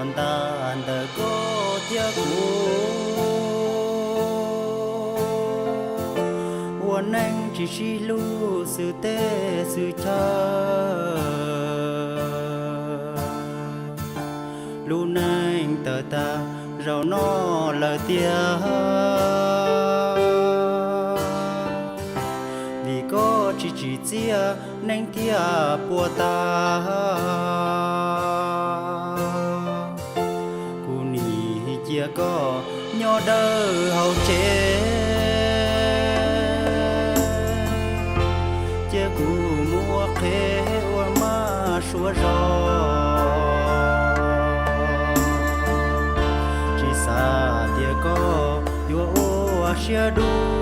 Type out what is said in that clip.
Ntag ntawm koj thiab kuv, ua neej tsis sib hlub xwb tej xwm chaw. Lub neej tawm tag zaum no lawm tiag, vim koj tsis tsim txiaj neej thiaj puas tag. Kuv nim cia koj nyob dawb hauv tsev, cia kuv mus ua qhev ua maj suav zos. Tsis xav tias koj yuav ua siab dub,